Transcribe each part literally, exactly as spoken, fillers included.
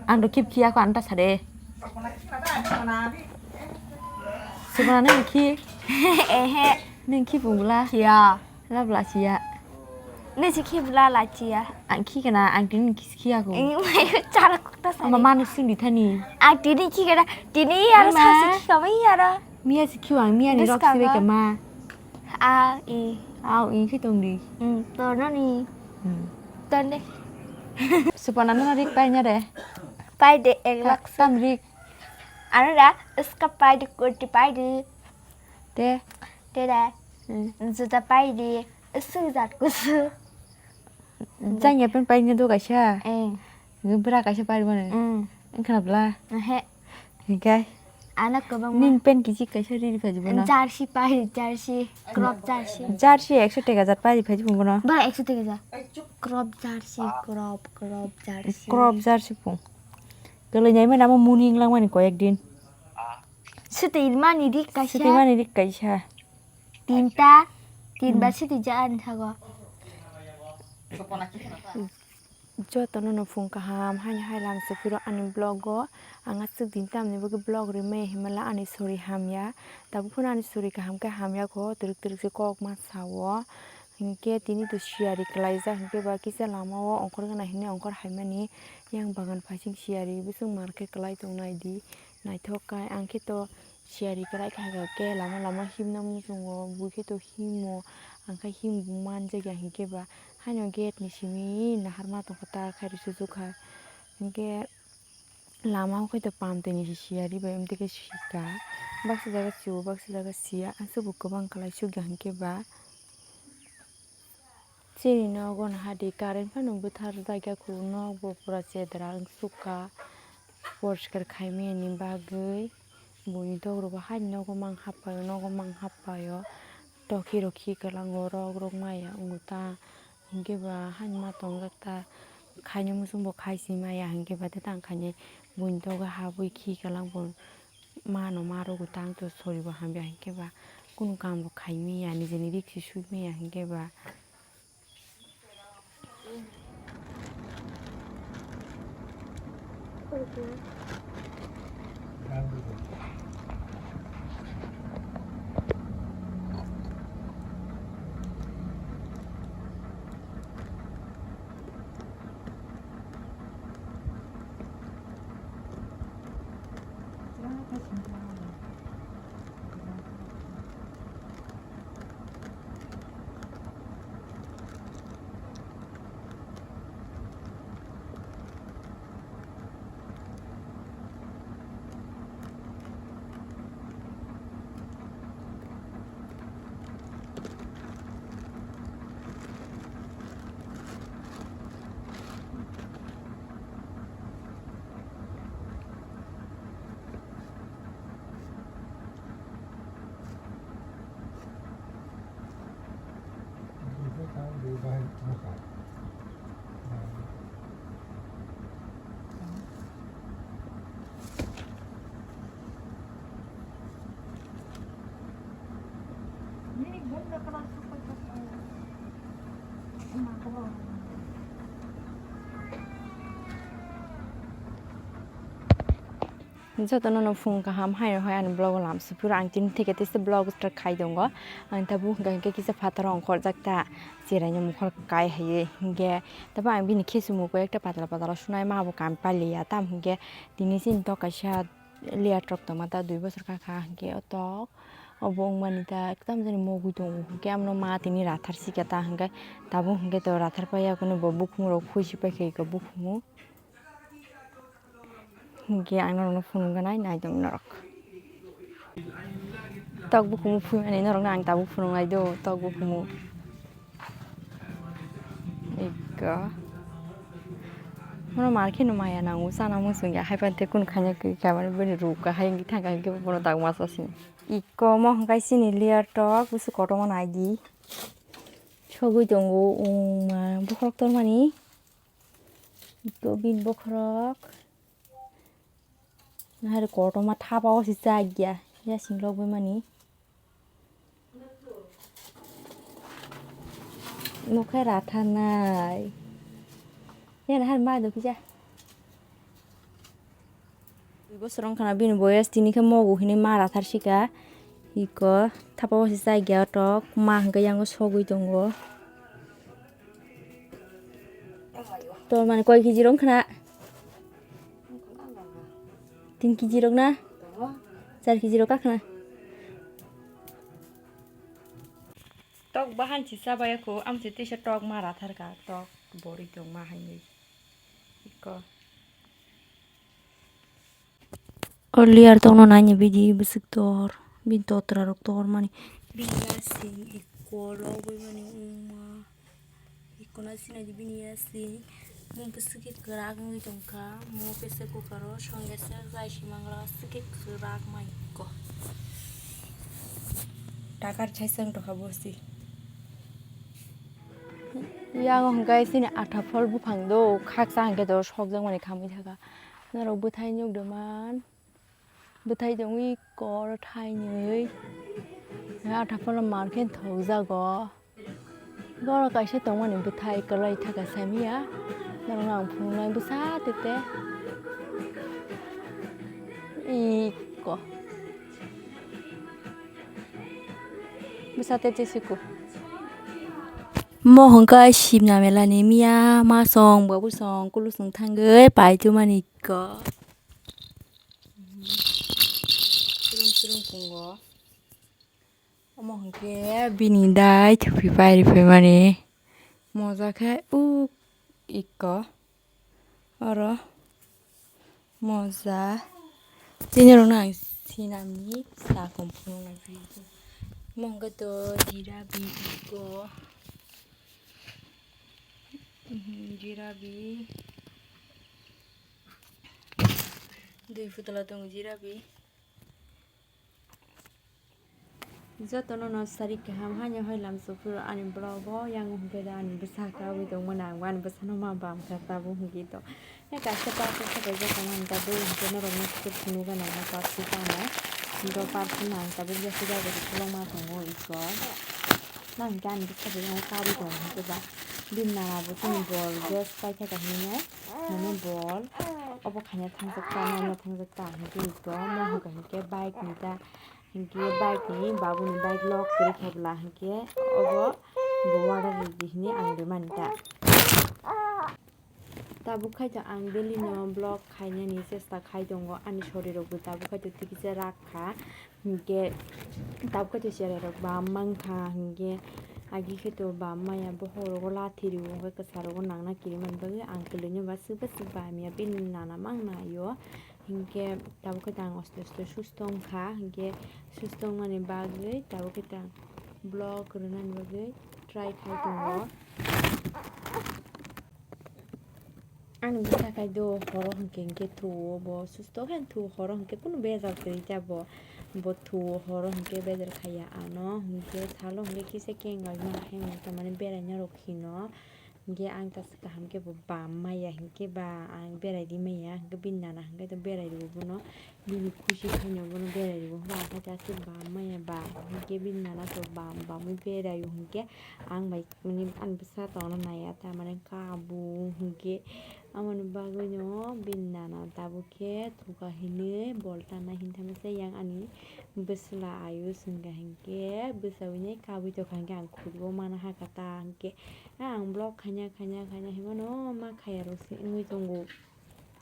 Ang do kip khiya ko anta sare. Sukuna nang khi? Ehe. Nang khi pungla? Khiya. Labla siya. Nisi khi bla la chiya. Ang khi kana, ang tini khi khiya ko. Ini mai chara kok ta sare. Ama manu sing di thani. Ang tini khi kana, tini yar sa si khi kama yara. Miya si khiwang, miya ni rok sibai kama. A, i. Au, i khi tong di. Hmm, to no ni. Hmm. Ton de. Supana no rik pai nya de. Pai de ek lakh. Tam rik. Ano da, iska pai de, koti pai de. Te. Te da. Hmm. Juta pai de. Isu jat kusu. Janya pen pai nya do kaisa. Eh. Bra kaisa pai bana. Hmm. Engkha bla. He. Hikai. Ana kwbangma. Nin pen kichik kaisa riri phaji bono. Jersey pai, jersey, crop jersey. Jersey ekso teka jat pai phaji bono. Ba ekso teka jat. Crop jersey, crop, crop jersey. Crop jersey pung. Kwlwi nai mani amo muni wnglang mani koyek din. Swtwi mani rik kaisa. Swtwi mani rik kaisa. Tinta, tin ba swtwi ja ani thago. Jotono no phung kaham, haino hai lam se phiro ani vlog o. Ang aswk din tamni bagwi vlog rimaya hinmala ani sori hamya. Tabuk phano ani sori kaham khe hamya kho, twrwk twrwk se kok ma sao. Hinkhe tini to siyari kwlaijak hinkhe ba kisa lama o ongkhor gana hinwi ongkhor haimani. Yang bagan phaising siyari bwswk mar khe kwlai tongnai di, naithok kai. Ang khe to siyari kwlai kha khe lama lama himna muchungo, bui khe to himo, ang khe him manjakya hinkhe ba. Haino gate ni simi naharma tongkha ta khairi suchukha. Hinkhe lama o khe to pam twi ni siyari bai amtwi khe sika. Baksa jaga sio, baksa jaga siya. Aswk bo kwbang kwlai sukya hinkhe ba. Chini nogo naha di current phano bwthar jakya kho, nok bo pura chedra wngsukha. Poriskar khaimani bagwi buini dogro bo hai nogo mang happaio, nogo mang happaio. Tokhi rokhi kwlango rok rok maya wngo ta. Hinkhe ba haino ma tongjak ta, khaina muchung bo khai si maya hinkhe ba tei tang khainai buini dogo habwi khi kwlang bo mano ma rogo tang to sori bo hamya hinkhe ba kunu kam bo khai maya nijeni rik si sui maya hinkhe ba. Jotono no phung kaham, haino hai ani vlog o lam sui phuru ang tini theke tei se vlog start khai tongo. Ang tabuk hwnkha hwnkhe kisa phataro ongkhorjak ta, cheraino mukhor kai hai hinkhe. Tabuk ang bini khesu mugo ekta patala patala sunai ma bo kam paliya tam hinkhe tini chini tok kaisa layer tok tongma ta dui bosor kakha hinkhe o tok obo wngmani ta ekdam jani mogwi tongo hinkhe amno ma tini rathar sikha ta hinkhe tabuk hinkhe to rathar paiya kunu bo bukhungrok phui si paikha iko bukhumu. Hinkhe ang norokno phunukgwnai, naitong norok. Tok bukumu phunukmani norokno ang tabuk phunuknai do, tok bukumu. Ekka. Mono mar kheno maya nango, chana muchungya, haiphano tei kunu khaina kwrwi kha, mane bini rukha, hai wngwi thangkha, hinkhe bono dago masa sini. Ikko mo hwnkhe chini layer tok, bwswk kotorma naidi. Sogwi tongo, wngma bokhorok tormani. Ikko bini bokhorok. Nahari kotorma thapa o se chakya, yasing logwi mani. Nokhe ratharnai. Yana hari ma dokija. Dui bosor wngkha na bini boyes, tini khe mogo hinui ma rathar sika. Iko thapa o se chai ya tok, ma hwnkhe yango sogwi tongo. Tor mani koi kg rok wngkha na? Tin kg rok na? Char kg rok wngkha na? Tok bahan si chabai kho, amsi tisa tok ma rathar ka, tok bori tong ma hainwi. Iko. O layer tongno naini bidi bwswk tor, bini totra rok tor mani. Bini yasing iko rogwi mani wngma. Iko na sinai di bini yasing. Mung bwswk khe kwrak wngwi tongkha. Mo pressure cooker o songya se gai si mangra bwswk khe kwrak ma iko. Takar chai chwng tongkha bosi. Yang hwnkhe chini atha phol buphang do, khaksa hwnkhe do sokjakmani khamwi thaka. Norok bwthai nukdoma, bwthai tongwi kor thainwi. Atha pholo mar khe thokjago. Borok kaisa tongmani bwthai kwlai thaka samiya. Norokno ang phunuknai bwsa tete. Iko. Bwsa tete siku. Mo hwnkhe simna melani miya ma song babu song kulusung thangwi paitwmani ko. Srung srung pungo. Omo hwnkhe bini dai thupi pai riphaimani. Moja khe uk ikko. Oro moja. Chini rokno ang sinamni sakong phunuknai phiyokhe. Omo hwnkhe to jirabi ikko. Mhm, jirabi. Dui putla tongo jirabi. Jotono no sari kaham haino hai lam sopro ani vlog o, yang hwnkhe da ani bwsa kabwi tongmani, ang ani bwsano ma bam kha tabuk hwnkhe to. Hai kaisa party sabai jotono ang tabuk hwnkhe norokno khe phunukgana party tamo. Do party no ang tabuk jesa jaga rw kwlwngma tongo iko. Nang hwnkhe ani bwsa bai kabwi tongo hwnkhe ba. Bini nana bo chini bol gas paithaka hinwi no, mane bol obo khaina thangjak ta, naina thangjak ta hwnkhe iko. Mo hwnkha hwnkhe bike ni ta. Hinkhe bike ni, babuni bike lock kwrwi khe bwla hinkhe obo bo order rwdi hinwi ang rwmani ta. Tabuk khai to ang daily no vlog khainani chesta khai tongo, ani sorirokbo tabuk khai to tikisa rak kha, hinkhe tabuk khai to cherai rok bam mankha, hinkhe agi khe to bam maya, bokhok rogo lathi rwo, hinkhe kwchar rogo nangna kiri mani bagwi ang kwlwino ba swk ba swk bam ya, bini nana mangna yo. Hinkhe tabuk khe tang aste aste susto wngkha, hinkhe susto wngmani bagwi tabuk khe tang vlog rwnani bagwi try khai tongo. Ani bwsa khai do horo hinkhe, hinkhe thuo bo susto khe thuo, horo hinkhe kunu bejal kwrwi ta bo, bo thuo horo hinkhe bejal khaiya ano, hinkhe salo hinkhe kisa kengal ma hai tamani berai norok hino. Hinkhe ang ta swk kaham khe bo bam maya, hinkhe ba ang berai di maya, hinkhe bini nana hinkhe to berai rwo bono, bini khusi khaino bono berai rwo, hinkhe ang khe ta swk bam maya ba, hinkhe bini nana to bam bamwi berai o, hinkhe ang bai mane ani bwsa tongna naiya, ta mane kabu hinkhe, amoni bagwino bini nana tabuk khe thuka hinwi bol tanna hinthama se yang ani bwsla ayus wngkha hinkhe bwsa hwnwi kabwi tongkha hinkhe ang khurbo mana hakha ta hinkhe. A ang vlog khaina, khaina, khaina hinmano ma khaya rok se wngwi tongo.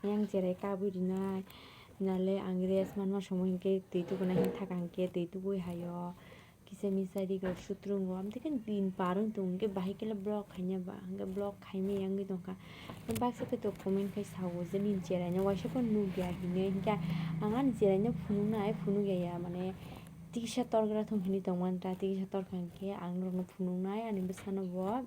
Yang cherai kabwi rinai, nale ang rest manma somo hinkhe twi tubuna hin thaka hinkhe twi tubui haio. Kisa misa ri rok sutrungo, amtwi khe din par wng tongo hinkhe bahai khe vlog khaina ba, hinkhe vlog khaimaya wngwi tongkha. Baksa khe to comment khai sao je nini cherai no waisa phano nukya hinwi, hinkhe ang ani cherai no phunuknai, phunukya ya mane tikisa torgra thung hinwi tongmani ta, tikisa torkha hinkhe ang norokno phunuknai ani bwsano bo.